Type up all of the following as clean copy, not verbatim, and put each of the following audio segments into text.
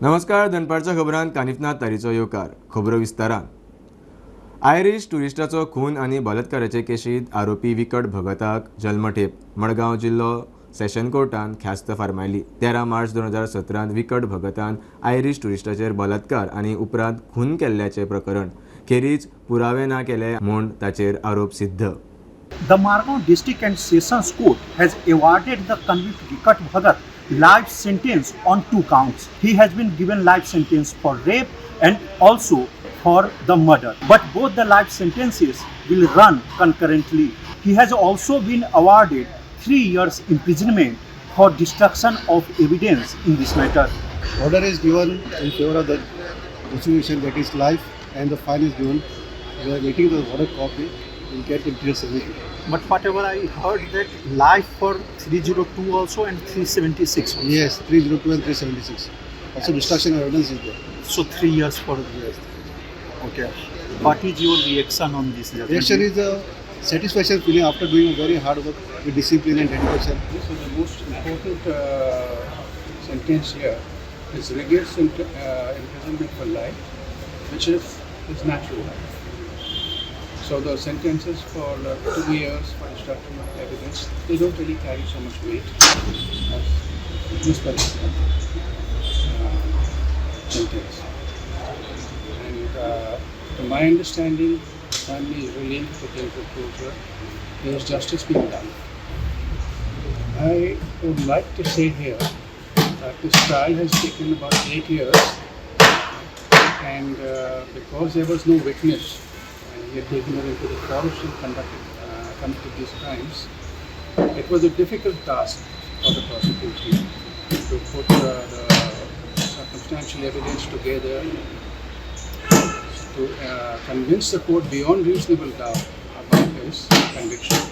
नमस्कार, दनपारच्या खबरांत कानिफनाथ तारीचो येवकार. खबरो विस्तारान. आयरीश ट्युरिस्टाचो खून आनी बलात्काराचे केशींत आरोपी विकट भगताक जल्मठेप. मडगांव जिल्लो सेशन कोर्टान ख्यास्त फर्मायली. 13 मार्च 2017त विकट भगतान आयरीश ट्युरिस्टाचेर बलात्कार आनी उपरांत खून केल्ल्याचें प्रकरण. खेरीज पुरावे ना केले म्हूण ताचेर आरोप सिद्ध. The Margao District and Sessions Court has awarded the convict Vikat Bhagat life sentence on two counts. He has been given life sentence for rape and also for the murder. But both the life sentences will run concurrently. He has also been awarded 3 years imprisonment for destruction of evidence in this matter. Order is given in favor of the prosecution, that is life, and the fine is given. We are waiting the order copy. We'll get the details, everything. But whatever I heard, that life for 302 also and 376 also. Yes, 302 and 376. Also destruction of evidence is there. So 3 years for Yes. Okay. What is your reaction on this judgment? Reaction is a satisfaction feeling after doing a very hard work with discipline and dedication. So the most important sentence here is rigorous imprisonment for life, which is his natural life. So the sentences for 2 years for destruction of evidence, they don't really carry so much weight as this particular sentence. And to my understanding, the family is relieved that there is a closure. There is justice being done. I would like to say here that this trial has taken about 8 years, and because there was no witness, and he had taken her into the forest and committed these crimes, it was a difficult task for the prosecution to put the circumstantial evidence together to convince the court beyond reasonable doubt about his conviction.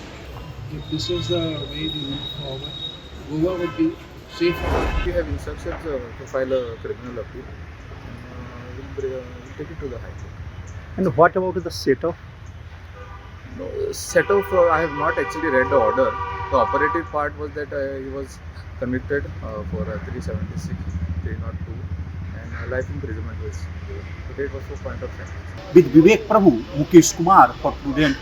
If this is the way we move forward, Goa would be safer. We have instructions to file a criminal appeal. And we'll take it to the High Court. And what about the set-off? No, set off, I have not actually read the order. The operative part was that he was convicted for 376, 302, and life imprisonment was given. So that was for point of sentence. With Vivek Prabhu, Mukesh Kumar for Prudent.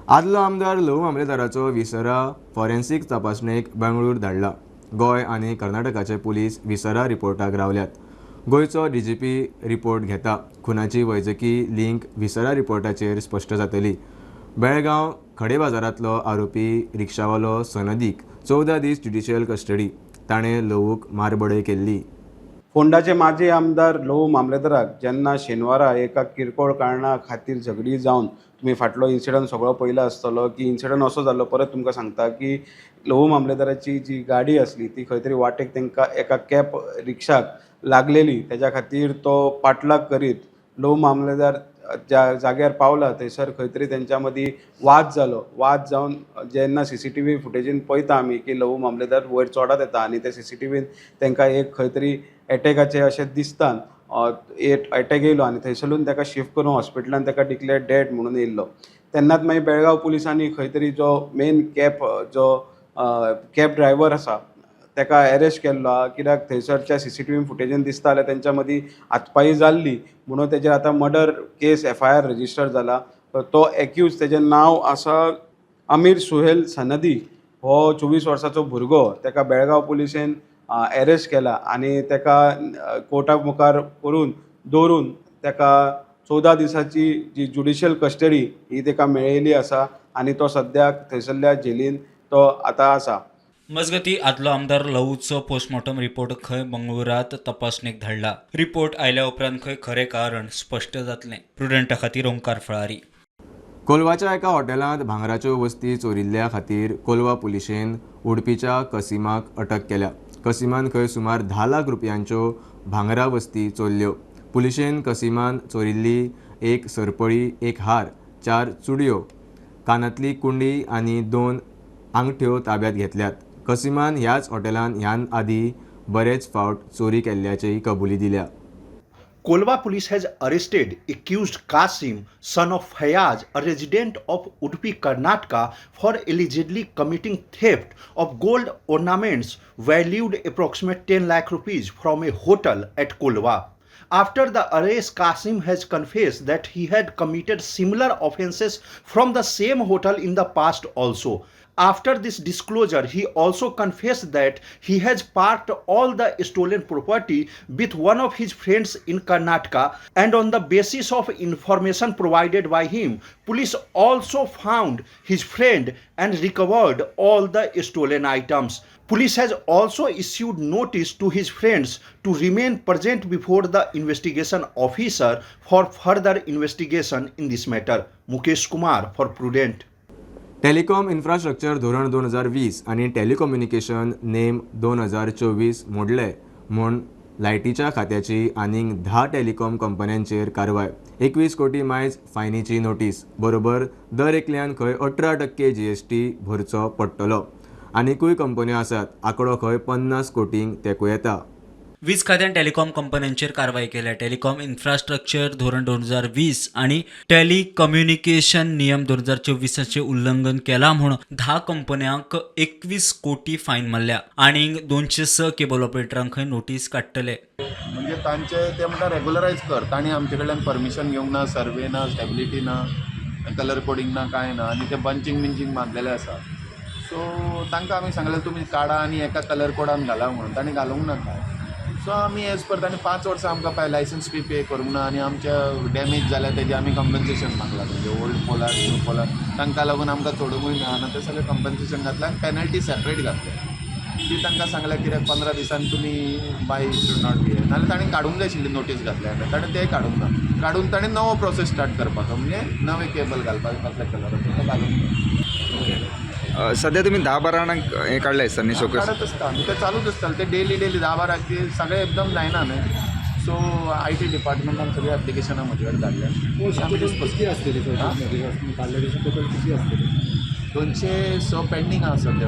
आदलो आमदार लहू मामलेदाराचो विसरा forensic तपासणेक Bengaluru धाडला. गोंय आनी कर्नाटकाचे police विसरा रिपोर्टाक रावल्यात. गोंयचो DGP report घेता. खुनाची वैजकी लिंक विसरा रिपोर्टाचेर स्पश्ट जातली. बेळगांव खडेबाजारांतलो आरोपी रिक्षावालो सनदीक 14 दीस ज्युडिशियल कस्टडी. ताणें लहूक मारबडय केल्ली. फोंडाचे माजी आमदार लहू मामलेदाराक जेन्ना शेनवारा एका किरकोळ कारणा खातीर झगडी जावन, तुमी फाटलो इन्सिडंट सगळो पळयला आसतलो की इन्सिडंट असो जाल्लो, परत तुमकां सांगता की लहू मामलेदाराची जी गाडी आसली ती खंय तरी वाटेक तांकां एका कॅब रिक्षाक लागलेली. तेज्या खातीर तो पाठलाग करीत लहू मामलेदार ज्या जाग्यार पावला थंयसर खंय तरी तेंच्या मदीं वाद जालो. वाद जावन जेन्ना सीसीटीव्ही फुटेजीन पळयता आमी की लहू मामलेदार वयर चोडत येता आनी ते सीसीटीव्हीन तांकां एक खंय तरी एटॅकाचें अशें दिसता, एटॅक येयलो आनी थंयसरून ताका शिफ्ट करून हॉस्पिटलान ताका डिक्लेअर डेड म्हणून येयल्लो. तेन्नाच मागीर बेळगांव पुलिसांनी खंय तरी जो मेन कॅब, जो कॅब ड्रायव्हर आसा, ताका एरेस्ट केल्लो आहा. कित्याक थंयसरच्या सीसीटीव्ही फुटेजीन दिसता जाल्यार तेंच्या मदीं हातपाई जाल्ली म्हणून तेजेर आतां मर्डर केस एफआयआर रजिस्टर जाला. तो एक्यूज, तेजें नांव आसा अमीर सुहेल सनदी. हो 24 वर्साचो भुरगो, ताका बेळगांव पुलिसेन एरेस्ट केला आनी ताका कोर्टा मुखार करून दवरून ताका 14 दिसाची जी ज्युडिशियल कस्टडी ही ताका मेळयल्ली आसा आनी तो सद्याक थंयसरल्या जेलीन तो आतां आसा. मजगती, आदलो आमदार लहूचो पोस्टमॉर्टम रिपोर्ट खंय बंगळुरात तपासणेक धाडला. रिपोर्ट आयल्या उपरांत खंय खरें कारण स्पश्ट जातलें. प्रुडंटा खातीर ओंकार फळारी. कोलवाच्या एका हॉटेलांत भांगराच्यो वस्ती चोरिल्ल्या खातीर कोलवा पुलिशेन उडपीच्या कसिमाक अटक केल्या. कसिमान खंय सुमार 10 लाख रुपयांच्यो भांगरा वस्ती चोरल्यो. पुलिशेन कसिमान चोरिल्ली एक सरपळी, एक हार, चार चुडयो, कानांतली कुंडी आनी दोन आंगठ्यो ताब्यात घेतल्यात. कसिमान ह्याच हॉटेलांत ह्यान आदीं बरेच फावट चोरी केल्ल्याचीय कबुली दिल्या. Colva police has arrested accused Kasim, son of Fayaz, a resident of Udupi, Karnataka, for allegedly committing theft of gold ornaments valued approximate 10 lakh rupees from a hotel at Colva. After the arrest, Kasim has confessed that he had committed similar offences from the same hotel in the past also. After this disclosure, he also confessed that he has parked all the stolen property with one of his friends in Karnataka, and on the basis of information provided by him, police also found his friend and recovered all the stolen items. Police has also issued notice to his friends to remain present before the investigation officer for further investigation in this matter. Mukesh Kumar for Prudent. Telecom infrastructure धोरण 2020 आनी telecommunication नेम 2024 मोडले म्हूण लायटीच्या खात्याची आनीक 10 telecom कंपन्यांचेर कारवाय. 21 कोटी मायज फायनीची नोटीस. बरोबर दर एकल्यान खंय 18% जीएसटी भरचो पडटलो. आनिकूय कंपन्यो आसात. आंकडो खंय 50 कोटींक तेंकूं येता. वीज खात्यान टेलिकॉम कंपन्यांचेर कारवाय केल्या. टेलिकॉम इन्फ्रास्ट्रक्चर धोरण 2020 आणि टेलिकम्युनिकेशन नियम 2024चें उल्लंघन केलां म्हूण 10 कंपन्यांक 21 कोटी फायन मारल्या आनी 206 केबल ऑपरेटरांक खंय नोटीस काडटले. म्हणजे तांचे ते म्हणटा रेगुलरायज कर. तांणी आमचे कडल्यान परमिशन घेवंक ना, सर्वे ना, स्टेबिलिटी ना, कलर कोडींग ना, कांय ना आनी ते बंचींग बिंचींग बांदलेले आसा. सो तांकां आमी सांगलें, तुमी काडा आनी एका कलर कोडान घाला म्हणून. तांणी घालूंक ना कांय. सो आमी एज पर तांणी 5 वर्सां आमकां पळय लायसन्स फी पे करूंक ना आनी आमच्या डॅमेज जाल्या तेजें आमी कंपन्सेशन मागलां. म्हणजे ओल्ड पोलार, न्यू पोलार, तांकां लागून आमकां चडोवंकूय मेळना. तें सगळें कंपन्सेशन घातलें आनी पॅनल्टी सेपरेट घातल्या. ती तांकां सांगलें, कित्याक 15 दिसान तुमी बाय should not be. नाल्यार ताणें काडूंक जाय आशिल्ली नोटीस घातल्या. ताणें तें काडूंक ना. काडून ताणें नवो प्रोसेस स्टार्ट करपाचो, म्हणजे नवे केबल घालपाक, कसले कलराचो तो घालूंक ना. सध्या तुम्ही 10-12 जाणांक हें काडले आसता न्ही, शोकस? काडत आसता आमी, ते चालूच आसता ते डेली डेली 10-12. ते सगळे एकदम जायना न्हय. सो I T डिपार्टमेंटान सगळीं एप्लिकेशनां म्हजे कडेन धाडल्या, आमी डिस्पोज. कितली आसतली काडले टोटल कितली आसतली? 206 पेंडींग आसा सद्या.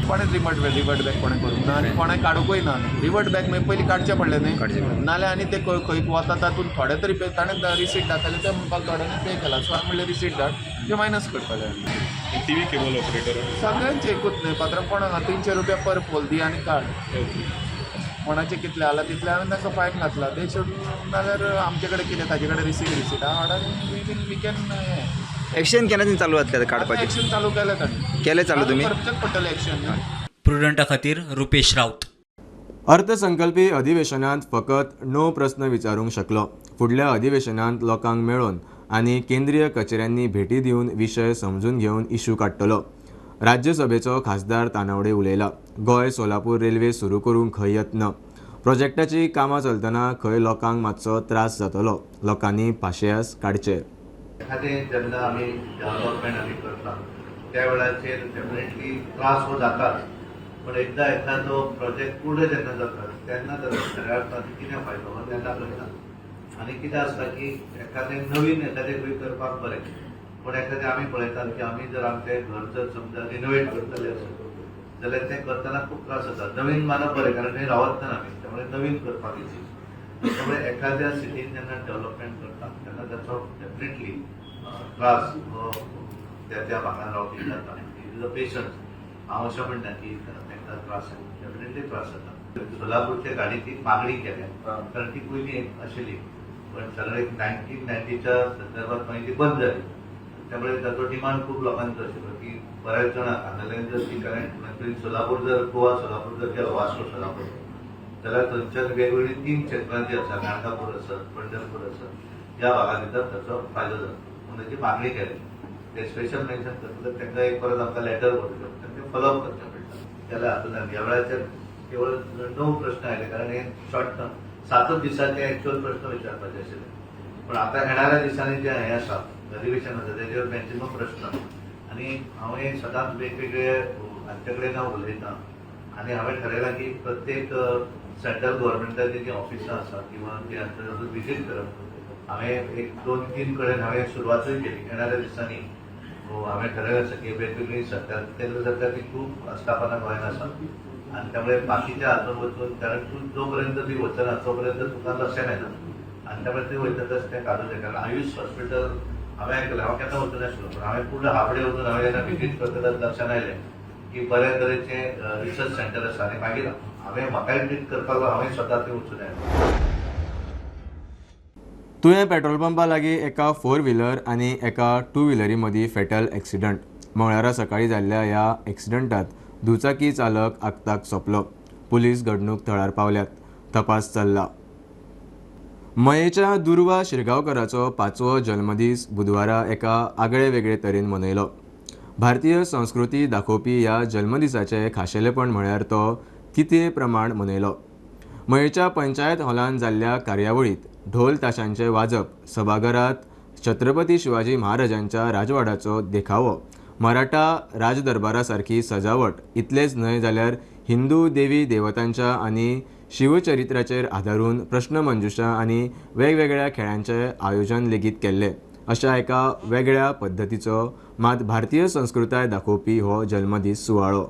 कोणें रिवर्ट बॅक कोणें करूंक ना आनी कोणें काडुंकूय ना. रिवर्ट बॅक मागीर पयलीं काडचें पडलें न्ही. काडचें पडलें. नाल्यार आनी ते खंय खंय वता तातूंत थोडे तरी पे ताणें रिसीट दाखयलें, ते म्हणपाक थोड्यांनी पे केला. सो हांवें म्हणलें, रिसीट धाड, ते मायनस करतले. TV cable operator? सगळ्यांचे एकूच न्हय पात्रांव, कोणाक 300 रुपया पर पोल दी आनी काड. कोणाचे कितले आला तितले हांवें तांकां फायन घातला. ते should नाल्यार आमचे कडेन कितें ताजे कडेन रिसीट रिसीट आहा, हाड आनी we can. Action केन्ना चालू जातले आतां काडपाचे? एक्शन चालू केलें तांणी. केलें चालू तुमी? करचेंच पडटलें एक्शन. प्रुडंटा खातीर रुपेश राऊत. अर्थसंकल्पी अधिवेशनांत फकत णव प्रस्न विचारूंक शकलो. फुडल्या अधिवेशनांत लोकांक मेळोन आनी केंद्रीय कचेऱ्यांनी भेटी दिवन विशय समजून घेवन इशू काडटलो, राज्यसभेचो खासदार तानावडे उलयला. गोंय सोलापूर रेल्वे सुरू करूंक खंय यत्न. प्रोजेक्टाची कामां चलतना खंय लोकांक मातसो त्रास जातलो. लोकांनी पाशियेंस काडचें. एखादें जेन्ना आमी डेव्हलपमेंट आमी करता त्या वेळाचेर डेफिनेटली त्रास हो जाताच, पण एकदा एखादो प्रोजेक्ट पूर्ण जेन्ना जाता तेन्ना ताचो खऱ्या अर्थान कितें फायदो हो तेन्ना कळटा. आनी कितें आसता की एखादें नवीन एखादें खंय करपाक बरें, पूण एखादें आमी पळयतात की आमी जर आमचें घर जर समजा रिनोवेट करतले आसत जाल्यार तें करतना खूब त्रास जाता. नवीन मानप बरें, कारण थंय रावत ना आमी, त्यामुळे नवीन करपाक इजी. त्यामुळे एखाद्या सिटीन जेन्ना डेव्हलपमेंट करता तेन्ना ताचो डेफिनेटली त्रास हो त्या त्या भागान रावपी जाता. It is a patience. हांव अशें म्हणना की तांकां त्रास, डेफिनेटली त्रास जाता. सोलापूरच्या गाडीची मागणी केल्या, कारण ती पयलीं आशिल्ली, पण सादारण एक 1990च्या संदर्भात मागीर ती बंद जाली. त्यामुळे ताचो डिमांड खूब लोकांचो आशिल्लो की बऱ्याच जाणांक हांगाल्यान जर ती कनेक्ट सोलापूर जर गोवा सोलापूर जर गेलो, वास्को सोलापूर जाल्यार थंयच्यान वेगवेगळी तीन क्षेत्रां जी आसा, गाणगापूर आसत, पंढरपूर आसत, ह्या भागा भितर ताचो फायदो जाता म्हणून ताची मागणी केली. ते स्पेशल मेन्शन करतले, तांकां एक परत आमकां लेटर बरोवचें पडटा, ते फॉलोअप करचें पडटा. जाल्यार हातूंतल्यान ह्या वेळाचेर केवळ णव प्रश्न आयले, कारण हे शॉर्ट टर्म 7च दिसांचे एक्च्युअल प्रश्न विचारपाचे आशिल्ले. पण आता येणाऱ्या दिसांनी जे हें आसा, अधिवेशन आसा, तेजेर मॅक्झिमम प्रश्न. आनी हांव हे सदांच वेगवेगळे हांचे कडेन हांव उलयतां आनी हांवें ठरयलां की प्रत्येक सेंट्रल गव्हर्मेंटाची जी ऑफिसां आसा किंवा जी आसा विजीट करप. हांवें एक दोन तीन कडेन हांवें सुरवातूय केली. येणाऱ्या दिसांनी हांवें ठरयलें आसा की वेगवेगळी सरकार, केंद्र सरकारची खूब आस्थापनां गोंयांत आसा. आनी त्यामुळे बाकीच्या हातून वचून, कारण तूं जो पर्यंत ती वचना तो पर्यंत तुका लक्षात येना आनी त्यामुळे थंय वयतकच तें काडूं जाय. कारण आयुष हॉस्पिटल हांवें आयकलें, हांव केन्ना वचनाशिल्लो, पूण हांवें पूर्ण हाफ डे वचून हांवें जेन्ना विजीट करतकच लक्षांत आयलें की बऱ्या तरेचें रिसर्च सेंटर आसा आनी मागीर हांवें म्हाकाय ट्रीट करपाक हांवें स्वता थंय वचून आयलो. तुयें पेट्रोल पंपा लागीं एका फोर व्हिलर आनी एका टू व्हिलरी मदीं फेटल एक्सिडंट. मंगळारा सकाळीं जाल्ल्या ह्या एक्सिडंटात दुचाकी चालक आक्ताक सोंपलो. पुलीस घडणूक थळार पावल्यात, तपास चल्ला. मयेच्या दुर्वा शिरगांवकराचो 5वो जल्मदीस बुधवारा एका आगळे वेगळे तरेन मनयलो. भारतीय संस्कृती दाखोवपी ह्या जल्मदिसाचें खाशेलेपण म्हळ्यार तो तिथे प्रमाण मनयलो. मयेच्या पंचायत हॉलान जाल्ल्या कार्यावळींत ढोल ताशांचें वाजप, सभाघरांत छत्रपती शिवाजी महाराजांच्या राजवाडाचो देखावो, मराठा राजदरबारा सारकी सजावट, इतलेंच न्हय जाल्यार हिंदू देवी देवतांच्या आनी शिवचरित्राचेर आदारून प्रश्नमंजुषा आनी वेगवेगळ्या खेळांचें आयोजन लेगीत केल्लें. अशा एका वेगळ्या पद्दतीचो मात भारतीय संस्कृताय दाखोवपी हो जल्मदीस सुवाळो.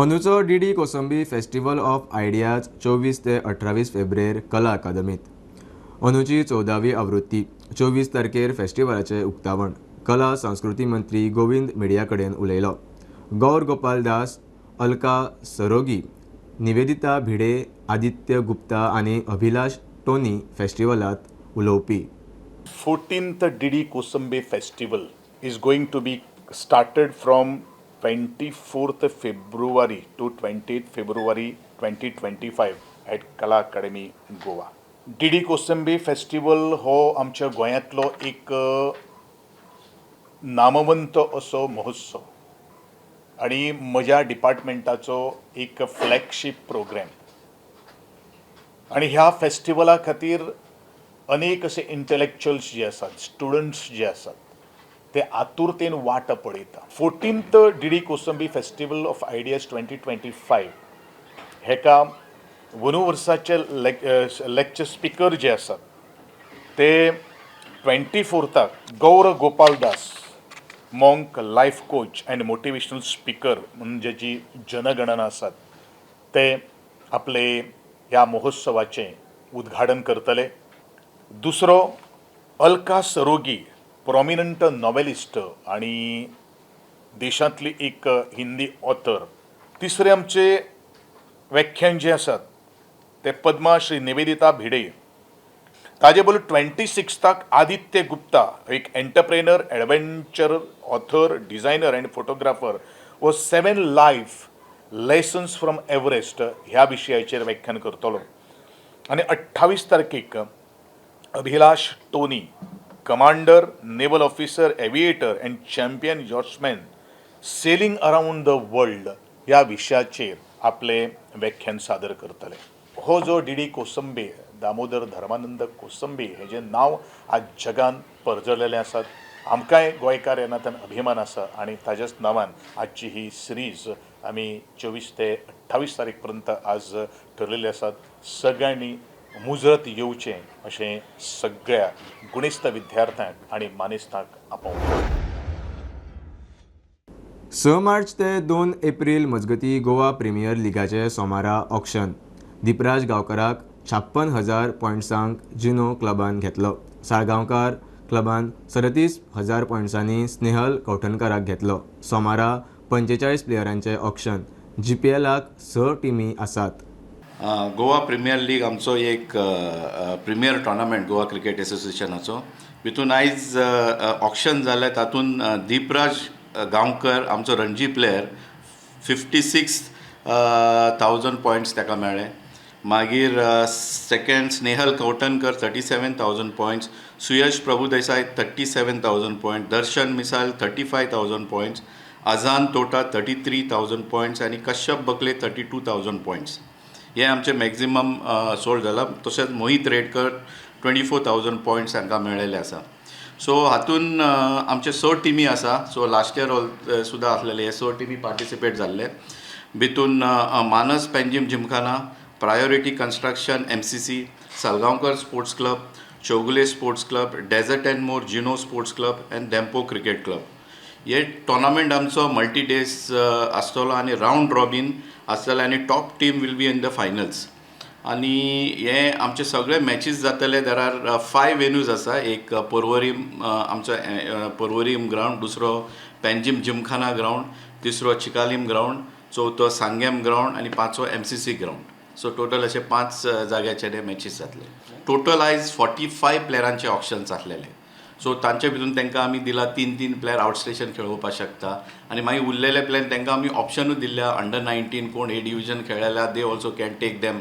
अंदूचो D D Kosambi festival of ideas 24 ते 28 फेब्रेर कला अकादमीत. अंदूची 14वी आवृत्ती 24 तारखेर फेस्टिवलाचें उक्तावण. कला संस्कृती मंत्री गोविंद मिडिया कडेन उलयलो. गौर गोपाल दास, अलका सरोगी, निवेदिता भिडे, आदित्य गुप्ता आनी अभिलाष टोनी फेस्टिवलात उलोवपी. 14th D D Kosambi festival is going to be started from 24th February to 28th February 2025 at Kala Academy, Goa. D D Kosambi festival हो आमच्या गोंयांतलो एक नामवंत असो महोत्सव आनी म्हज्या डिपार्टमेंटाचो एक फ्लॅगशीप प्रोग्रॅम आनी ह्या फेस्टिवला खातीर अनेक असे इंटलेक्चुअल्स जे आसात, स्टुडंट्स जे आसात ते आतुरतेन वाट पळयता. 14th D D Kosambi festival of ideas 2025 हेका अंदू वर्साचे लेक्चर स्पिकर जे आसात ते 24थाक Gaur Gopal Das, monk, life coach and motivational speaker म्हणून जेची जनगणना आसात ते आपले ह्या महोत्सवाचें उद्घाटन करतले. दुसरो अलका सरोगी, प्रॉमिनंट नॉवेलिस्ट आणि देशांतली एक हिंदी ऑथर. तिसरे आमचे व्याख्यान जे आसात ते पद्मा श्री निवेदिता भिडे. ताजे बरोबर 26थाक आदित्य गुप्ता, एक entrepreneur, adventure author, designer and photographer हो Seven Life Lessons from Everest ह्या विशयाचेर व्याख्यान करतलो. आनी 28 तारखेक Abhilash Tony, commander, naval officer, aviator and champion yachtsman, sailing around the world ह्या विशयाचेर आपले व्याख्यान सादर करतले. हो जो डीडी कोसंबे, दामोदर धर्मानंद कोसंबे, हेजें नांव आज जगान परजळलेलें आसात. आमकांय गोंयकार ह्या नात्यान अभिमान आसा आनी ताज्याच नांवान आजची ही सिरीज आमी 24 ते 28 तारीख पर्यंत आज ठरलेली आसात. सगळ्यांनी मुजरत येवचें अशें सगळ्या गुणेस्त विद्यार्थ्यांक आनी मानेस्तांक आपोवणें. 6 मार्च ते 2 एप्रील मजगतीं गोवा प्रिमियर लिगाचे सोमारा ऑक्शन. दीपराज गांवकाराक 56,000 पॉयंट्सांक जिनो क्लबान घेतलो. साळगांवकार क्लबान 37,000 पॉयंट्सांनी स्नेहल कवठणकाराक घेतलो. सोमारा 45 प्लेयरांचे ऑक्शन. जीपीएलाक स टिमी आसात. गोवा प्रिमियर लीग आमचो एक प्रिमियर टोर्नामेंट गोवा क्रिकेट एसोसिएशनाचो. भितून आयज ऑक्शन जालें. तातूंत दीपराज गांवकर, आमचो रणजी प्लेयर, 56,000 पॉयंट्स ताका मेळ्ळे. मागीर second Snehal Kavthankar, 37,000 points. Suyash Prabhudesai, 37,000 point. Darshan Misal, 35,000 points. Azan Tota, 33,000 points आनी कश्यप बकले, 32,000 पॉयंट्स. हे आमचे मॅक्झिमम सोल्ड जाला. तशेंच मोहीत रेडकर, 24,000 पॉयंट्स हांकां मेळ्ळेले आसा. सो हातून आमचे स टिमी आसा. सो लास्ट इयर सुद्दां आसलेले, हे स टिमी पार्टिसिपेट जाल्ले. भितून मानस Panjim gymkhana, priority construction MCC, Salgaonkar sports club, Chowgule sports club, desert and more Jino sports club and Dempo cricket club. हे टोर्नामेंट आमचो मल्टी डेज आसतलो आनी रावंड रॉबीन आसतलें आनी top team will be in the finals. आनी हे आमचे सगळे मॅचीस जातले. There are five venues आसा. एक पोरवरीम, आमचो पोरवरीम ग्रावंड, दुसरो पेंजीम जिमखाना ग्रावंड, तिसरो चिकालीम ग्रावंड, चवथो सांगेम ग्रावंड आनी पांचवो एमसीसी ग्रावंड. सो टोटल अशे पांच जाग्याचेर हे मॅचीस जातले. टोटल आयज 45 प्लेयरांचे ऑक्शन्स आसलेले. सो तांचे भितून तांकां आमी दिला तीन तीन प्लेयर आउट स्टेशन खेळोवपाक शकता आनी मागीर उरलेले प्लेयर तांकां आमी ऑप्शनूय दिल्ल्या. अंडर 19 कोण ए डिविजन खेळ्ळेले, they also can take them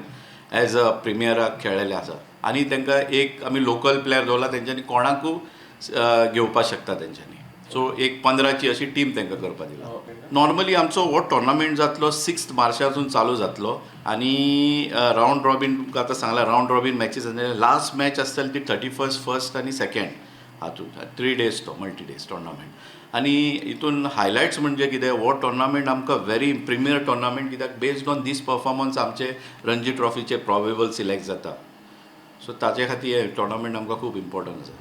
as a प्रिमियराक खेळ्ळेले आसा. आनी तांकां एक आमी लोकल प्लेयर दवरला, तेंच्यांनी कोणाकूय घेवपाक शकता तेंच्यांनी. सो एक 15ची अशी टीम तांकां करपाक दिला. नॉर्मली आमचो हो टोर्नामेंट जातलो, 6 मार्चासून चालू जातलो आनी रावंड रॉबीन, तुमकां आतां सांगलां, रावंड रॉबीन मॅचीस आसतले. लास्ट मॅच आसतली ती 31, फर्स्ट आनी सेकेंड हातूंत 3 डेज तो मल्टी डेज टोर्नामेंट. आनी हितून हायलायट्स म्हणजे कितें, हो टोर्नामेंट आमकां व्हेरी प्रिमियर टोर्नामेंट, कित्याक बेस्ड ऑन these performance आमचे रणजी ट्रॉफीचे प्रॉबेबल सिलेक्ट जाता. सो ताचे खातीर हे टोर्नामेंट आमकां खूब इम्पॉर्टंट आसा.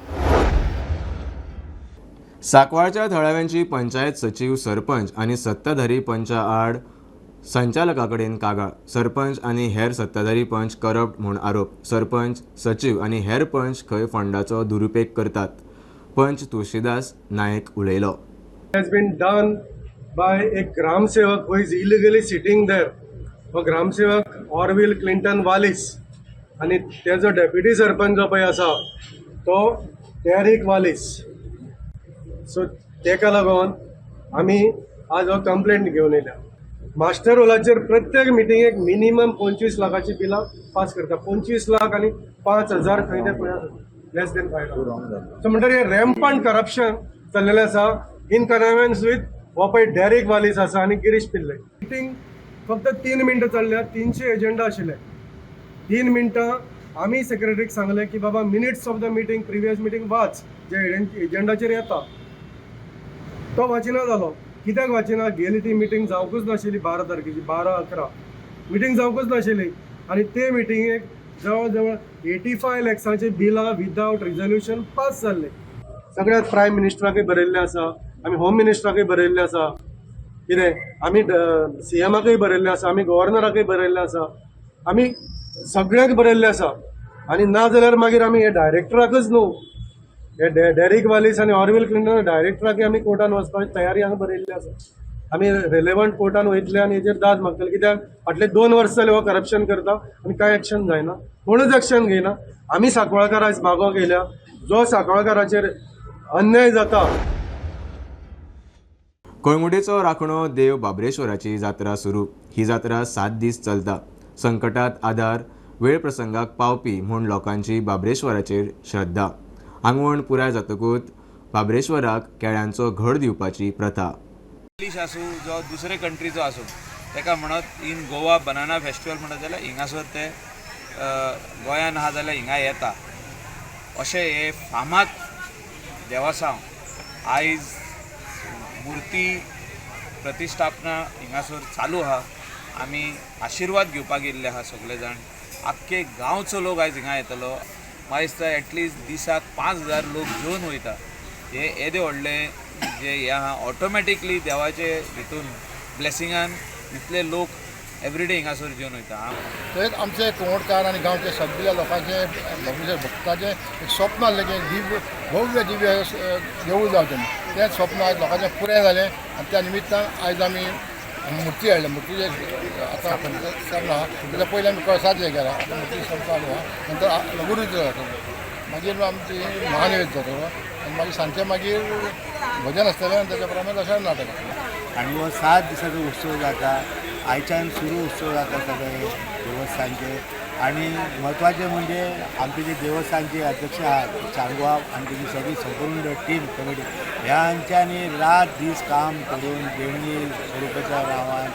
सांकवाळच्या थळाव्यांची पंचायत सचीव, सरपंच आनी सत्ताधारी पंचा आड संचालका कडेन कागाळ. सरपंच आनी हेर सत्ताधारी पंच करप्ट म्हूण आरोप. सरपंच, सचीव आनी हेर पंच खंय फंडाचो दुरुपेग करतात. पंच तुळशीदास नायक उलयलो. Has been done by a Gram Sevak who is illegally sitting there. हो ग्रामसेवक ऑरविल क्लिंटन वालीस आनी तेजो डेप्युटी सरपंच जो पळय आसा तो डेरिक वालीस. सो तेका लागून आमी आज हो कंप्लेंट घेवन येयल्या. मास्टर रोलाचेर प्रत्येक मिटिंगेक मिनिमम 25 लाखाची बिलां पास करता. 25 लाख आनी 5,000 खंय ते पळय, लेस देन 5 लाख. सो म्हणटकीर हे रॅम्पंट करप्शन चल्लेलें आसा इन कनायवन्स विथ हो पळय डेरिक वालीस आसा आनी गिरीश पिल्ले. मिटींग फक्त 3 मिनटां चल्ल्या. 300 एजेंडा आशिल्ले. 3 मिनटां आमी सेक्रेटरीक सांगलें की बाबा, minutes of the meeting, previous meeting वाच, जे एजेंडाचेर येता. तो वाचिना जालो. कित्याक वाचिना? गेली ती मिटींग जावंकूच नाशिल्ली. 12 तारखेची, 12/11 मिटींग जावंकूच नाशिल्ली आनी ते मिटिंगेक जवळ जवळ 85 लॅक्सांची बिलां विदावट रिजोल्युशन पास जाल्ले. सगळ्यात प्रायम मिनिस्टराकूय बरयल्लें आसा आमी, होम मिनिस्टराकूय बरयल्लें आसा. कितें आमी सीएमाकूय बरयल्लें आसा, आमी गव्हर्नराकूय बरयल्लें आसा, आमी सगळ्यांक बरयल्लें आसा. आनी ना जाल्यार मागीर आमी हे डायरेक्टराकच न्हू, हे डेरिक वालीस आनी ऑरविल क्लिंटन डायरेक्टराकूय आमी कोर्टान वचपाची तयारी हांगा बरयल्ली आसा. आमी रेलेवंट कोर्टान वयतले आनी हेजेर दाद मागतले, कित्याक फाटले 2 वर्सां जाले हो करप्शन करता आनी कांय एक्शन जायना, कोणूच एक्शन घेयना. आमी सांकवाळकार आयज मागोवंक येयल्या, जो सांकवाळकाराचेर अन्याय जाता. कळंगुटेचो राखणो देव बाबरेश्वराची जात्रा सुरू. ही जात्रा 7 दीस चलता. संकटात आदार, वेळ प्रसंगाक पावपी म्हूण लोकांची बाबरेश्वराचेर श्रद्धा. आंगवण पुराय जातकूच बाबरेश्वराक केळ्यांचो घड दिवपाची प्रथा. इंग्लीश आसूं जो दुसरे कंट्रीचो आसूं ताका म्हणत इन गोवा बनाना फेस्टिवल म्हणत जाल्यार हिंगासर ते गोंयान आहा जाल्यार हिंगा येता. अशें हे फामाद देवसांव आयज मूर्ती प्रतिश्ठापना हिंगासर चालू आहा. आमी आशिर्वाद घेवपाक येयल्ले आहा सगळे जाण. आख्खे गांवचो लोक आयज हिंगा येतलो. म्हाका दिसता एटलिस्ट दिसाक 5000 लोक जेवन वयता. हे येदे व्हडलें जे हें आहा ऑटोमॅटिकली देवाचे हितून ब्लेसिंगान इतले लोक एवरीडे हिंगासर जेवन वयता. तशेंच आमचे कोंकणकार आनी गांवचे सगळ्या लोकांचे भक्ताचें एक स्वप्न आसलें की दिव्य भव्य दिव्य देवूळ जावचें, तें स्वप्न आयज लोकांचें पुरें जालें आनी त्या निमित्तान आयज आमी मूर्ती हाडल्या. मूर्तीचे आतां स्थापना आहा, तेच्या पयलीं आमी कळसाचें केलां, आतां मूर्ती स्थापना आहा, नंतर लघुरुद्र जातलो, मागीर आमची महानिवेद जातलो आनी मागीर सांजचें मागीर भजन आसतलें आनी तेच्या प्रमाणे दशरण नाटक आसतलें. आनी हो 7 दिसाचो उत्सव जाता. आयच्यान सुरू उत्सव जाता सगळे देवस्थानचे. आनी म्हत्वाचें म्हणजे आमचे जे देवस्थानचे अध्यक्ष आहात चांगवा आनी तेजी सगळी संपूर्ण टीम कमिटी ह्यांच्यानी रात दीस काम करून देणगी स्वरुपाच्या नांवान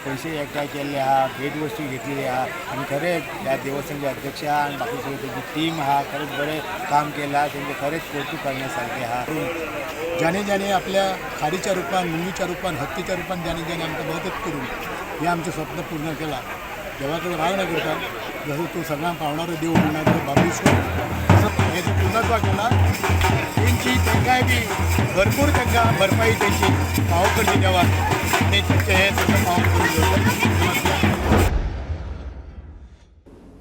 पयशे एकठांय केल्ले आहा, भेटवस्तू घेतलेली आहा. आनी खरेंच ह्या देवस्थानचे अध्यक्ष आहा आनी बाकी सगळी तेजी टीम आहा, खरेंच बरें काम केलां, तेंचें खरेंच कौतूक करण्या सारकें आहा. ज्याने ज्याने आपल्या खाडीच्या रुपान, मुंगीच्या रुपान, हत्तीच्या रुपान ज्याने ज्याने आमकां मदत करून हें आमचें स्वप्न पूर्ण केलां, देवा कडेन मागणें करता जसो तूं सगळ्यांक पावणारो देव म्हणटा तो बाबरेश्वर तसो हें पूर्णत्वा केलां. तेंची तांकांय बी भरपूर तांकां भरपाई तेंची फावो करची देवान आनी तेंचें हें सगळें फावो करून दवरता.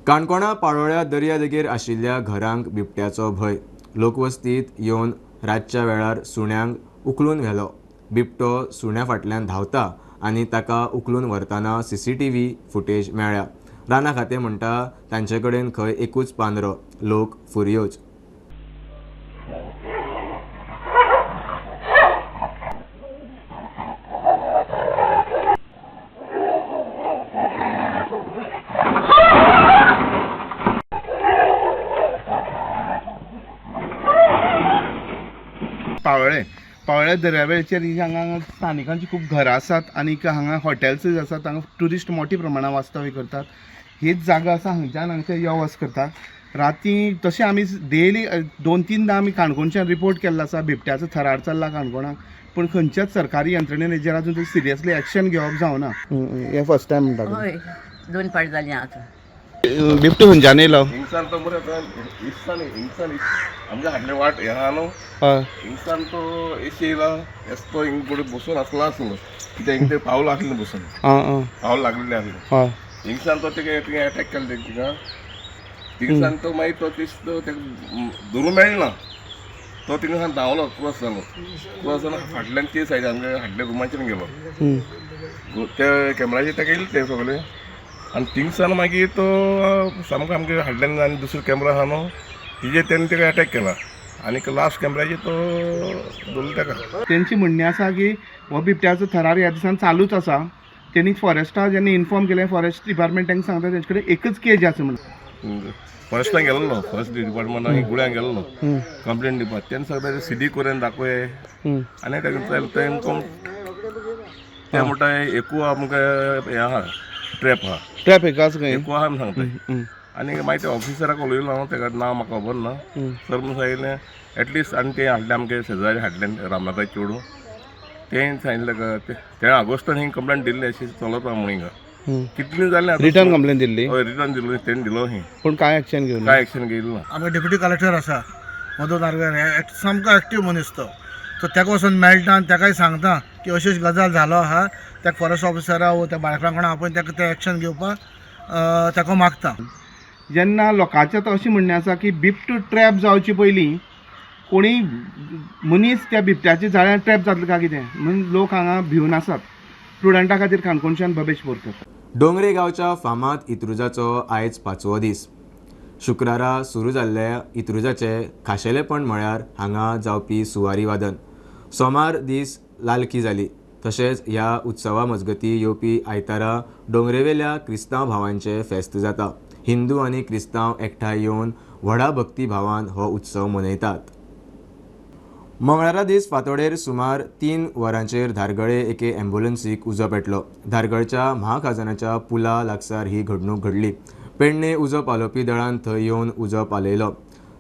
काणकोणा पाळोळ्या दर्यादेगेर आशिल्ल्या घरांक बिबट्याचो भंय. लोकवस्तींत येवन रातच्या वेळार सुण्यांक उखलून व्हेलो. बिबटो सुण्या फाटल्यान धांवता आनी ताका उखलून व्हरतना सीसीटीव्ही फुटेज मेळ्ळ्या. राना खातें म्हणटा तांचे कडेन खंय एकूच पांदरो. लोक फुरयोज. पावळे पावळे दर्यावेळेचेर हांगा स्थानिकांची खूब घरां आसात आनी हांगा हॉटेल्स आसात. हांगा ट्युरिस्ट मोठ्या प्रमाणात वास्तव्य करतात. हीच जागा आसा हांगच्यान हांगचे यो वच करतात. राती तशें आमी डेली 2-3दा आमी काणकोणच्यान रिपोर्ट केल्लो आसा बिबट्याचो थरार चल्ला काणकोणाक, पूण खंयच्याच सरकारी यंत्रणेन हेजेर अजून सिरियसली एक्शन घेवप जावना. हें फर्स्ट टायम म्हणटा? हय, 2 फावट जालें आतां. बिबटो खंयच्यान येयलो? हिंगसान तो मरे हिंगसान हिंगसान आमच्या हाडले वाट हें आहा न्हू, हिंगसान तो एशी येयला एसतो हिंग फुडें बसून आसलो आसलो कित्याक हिंग ते पावल आसलें बसून, पावल लागलेलें आसलें. हिंगसान तो तेका थिंगा एटॅक केलें तिका. थिंगसान तो मागीर तो दिसतो तेका धरूंक मेळना, तो थिंगासान धांवलो, क्रॉस जालो. क्रॉस जालो फाटल्यान ते सायडीन आमगे हाडल्या रुमाचेर गेलो. त्या कॅमेराचेर तेका येयलें तें सगळें आनी थिंगसान मागीर तो सामको आमगे हाडल्यान आनी दुसरो कॅमेरा आहा न्हू तिजेर तेणें तेका एटॅक केला आनी लास्ट कॅमेराचेर तो धरलो तेका. तेंची म्हणणें आसा की हो बिबट्याचो थरार ह्या दिसान चालूच आसा. तेणी फॉरेस्टा जेन्ना इन्फॉर्म केलें, फॉरेस्ट डिपार्टमेंट तांकां सांगता तेंचे कडेन एकच केज आसा म्हणून. फॉरेस्टान गेल्लो, फॉरेस्ट डिपार्टमेंटान गुळ्यान गेल्लो कंप्लेन दिवपाक. तेणें सगळें सिडी करून दाखय आनी तेका तेंकां ते म्हणटा एकू आमकां हें आहा ट्रॅप आहा, ट्रॅप एकाच खंय एकू आहा म्हूण सांगता. आनी मागीर ते ऑफिसराक उलयलो हांव, तेका नांव म्हाका खबर ना सर म्हूण सांगिल्लें एटलिस्ट. आनी ते हाडलें आमगे शेजारी हाडलें रामनाथा चेडूं, तें सांगिल्लें तेणें ऑगस्टान ही कंप्लेन दिल्ली अशी चलता म्हूण हिंगा कितली जालें रिटर्न कंप्लेन दिल्ली? हय, रिटर्न दिल्ली तेणें दिलो ही, पूण कांय एक्शन घेवना, कांय एक्शन घेयलो ना. आमगे डेप्युटी कलेक्टर आसा मधू नार्वेकर, हे सामको एक्टीव मनीस तो, सो तेका वचून मेळटा आनी तेकाय सांगता की अशी गजाल जालो आहा, तेका फॉरेस्ट ऑफिसरा वो त्या बाळकां कोणा आपोवन तेका तें एक्शन घेवपाक तेका मागता. जेन्ना लोकांचें आतां अशें म्हणणें आसा की बिबटो ट्रॅप जावचे पयलीं कोणी मनीस त्या बिबट्याच्या जाळ्यान ट्रॅप जातलो काय कितें म्हणून लोक हांगा भिवन आसात. प्रुडंटा खातीर काणकोणच्यान भवेश बोरकर. डोंगरे गांवच्या फामाद इत्रुजाचो आयज 5वो दीस. शुक्रारा सुरू जाल्ल्या इत्रुजाचें खाशेलेपण म्हळ्यार हांगा जावपी सुवारी वादन. सोमार दीस लालखी जाली. तशेंच ह्या उत्सवा मजगतीं येवपी आयतारा डोंगरेवेल्या क्रिस्तांव भावांचें फेस्त जाता. हिंदू आनी क्रिस्तांव एकठांय येवन व्हडा भक्तीभावान हो उत्सव मनयतात. मंगळारा दीस फांतोडेर सुमार 3 वरांचेर धारगळे एके ॲम्ब्युलन्सीक उजो पेटलो. धारगळच्या महाखाजनाच्या पुला लागसार ही घडणूक घडली. पेडणे उजो पालोवपी दळान थंय येवन उजो पालयलो.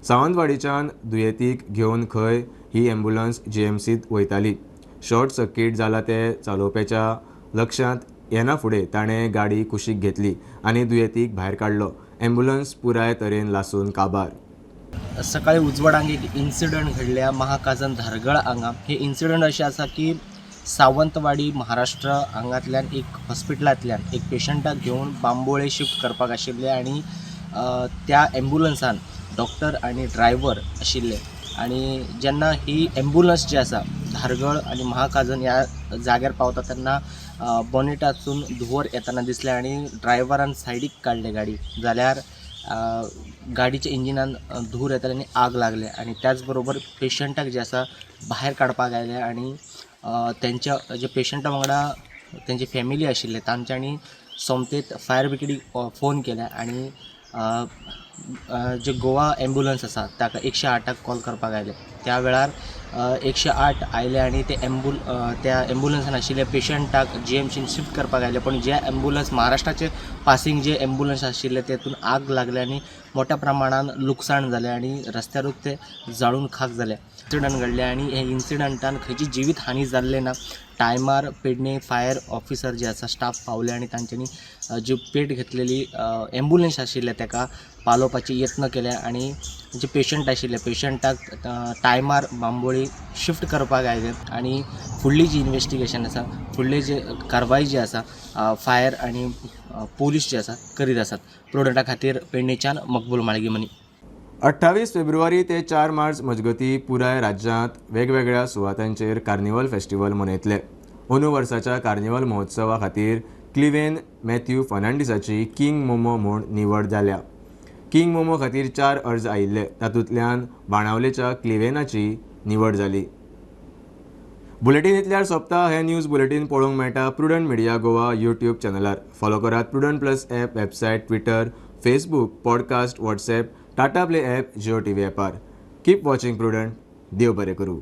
सावंतवाडीच्यान दुयेंतीक घेवन खंय ही ॲम्ब्युलन्स जीएमसींत वयताली. शॉर्ट सर्कीट जाला तें चलोवप्याच्या लक्षांत येना फुडें ताणें गाडी कुशीक घेतली आनी दुयेंतीक भायर काडलो. ॲम्ब्युलन्स पुराय तरेन लासून काबार. सकाळी उजवाडांक एक इन्सिडंट घडल्या महाकाजन धारगळ हांगा. हे इन्सिडंट अशें आसा की सावंतवाडी महाराष्ट्र हांगांतल्यान एक हॉस्पिटलांतल्यान एक पेशंटाक घेवन बांबोळे शिफ्ट करपाक आशिल्ले आनी त्या ॲम्ब्युलन्सान डॉक्टर आनी ड्रायव्हर आशिल्ले आनी जेन्ना ही ॲम्ब्युलन्स जी आसा धारगळ आनी महाकाजन ह्या जाग्यार पावता तेन्ना बोनेटातून धुंवर येताना दिसलें आनी ड्रायव्हरान सायडीक काडले गाडी, जाल्यार गाडीच्या इंजिनान धूर येताले आनी आग लागले आनी त्याच बरोबर पेशंटाक जे आसा भायर काडपाक आयले आनी तेंच्या जे पेशंटा वांगडा तेंची फॅमिली आशिल्ले तांच्यांनी सोमतेच फायर ब्रिगेडीक फोन केले आनी जे गोवा ॲम्ब्युलन्स आसा ताका 108 कॉल करपाक आयले. त्या वेळार 108 आयले आनी ते त्या ॲम्ब्युलन्सान आशिल्ल्या पेशंटाक जीएमसीन शिफ्ट करपाक आयले, पण जे ॲम्ब्युलन्स महाराष्ट्राचे पासींग जे ॲम्ब्युलन्स आशिल्ले तेतून आग लागले आनी मोठ्या प्रमाणान लुकसाण जालें आनी रस्त्यारूच ते जाळून खाक जाले. इन्सिडंट घडले आनी हे इन्सिडंटान खंयची जिवीत हानी जाल्ले ना. टायमार पेडणे फायर ऑफिसर जे आसा स्टाफ पावले आनी तांच्यांनी जी पेट घेतलेली ॲम्ब्युलन्स आशिल्ले ताका पालोवपाचे यत्न केले आनी जे पेशंट आशिल्ले पेशंटाक टायमार बांबोळी शिफ्ट करपाक आयले आनी फुडली जी इन्वेस्टिगेशन आसा, फुडली जी कारवाय जी आसा फायर आनी पोलीस जे आसा करीत आसात. प्रुडंटा खातीर पेडणेच्यान मकबूल माळगीमनी. 28 फेब्रुवारी ते 4 मार्च मजगतीं पुराय राज्यांत वेगवेगळ्या सुवातांचेर कार्निवल फेस्टिवल मनयतले. अंदू वर्साच्या कार्निवल महोत्सवा खातीर क्लिवेन मॅथ्यू फर्नांडीसाची किंग मोमो म्हूण निवड जाल्या. किंग मोमो खातीर 4 अर्ज आयिल्ले, तातूंतल्यान बाणावलेच्या क्लिवेनाची निवड जाली. बुलेटीन इतल्यार सोंपता. हे न्यूज बुलेटीन पळोवंक मेळटा प्रुडंट मिडिया गोवा यूट्यूब चॅनलार. फॉलो करात Prudent plus app, website, Twitter, Facebook, podcast, WhatsApp, Tata Play app, Jio TV ॲपार. Keep watching prudent. देव बरें करूं.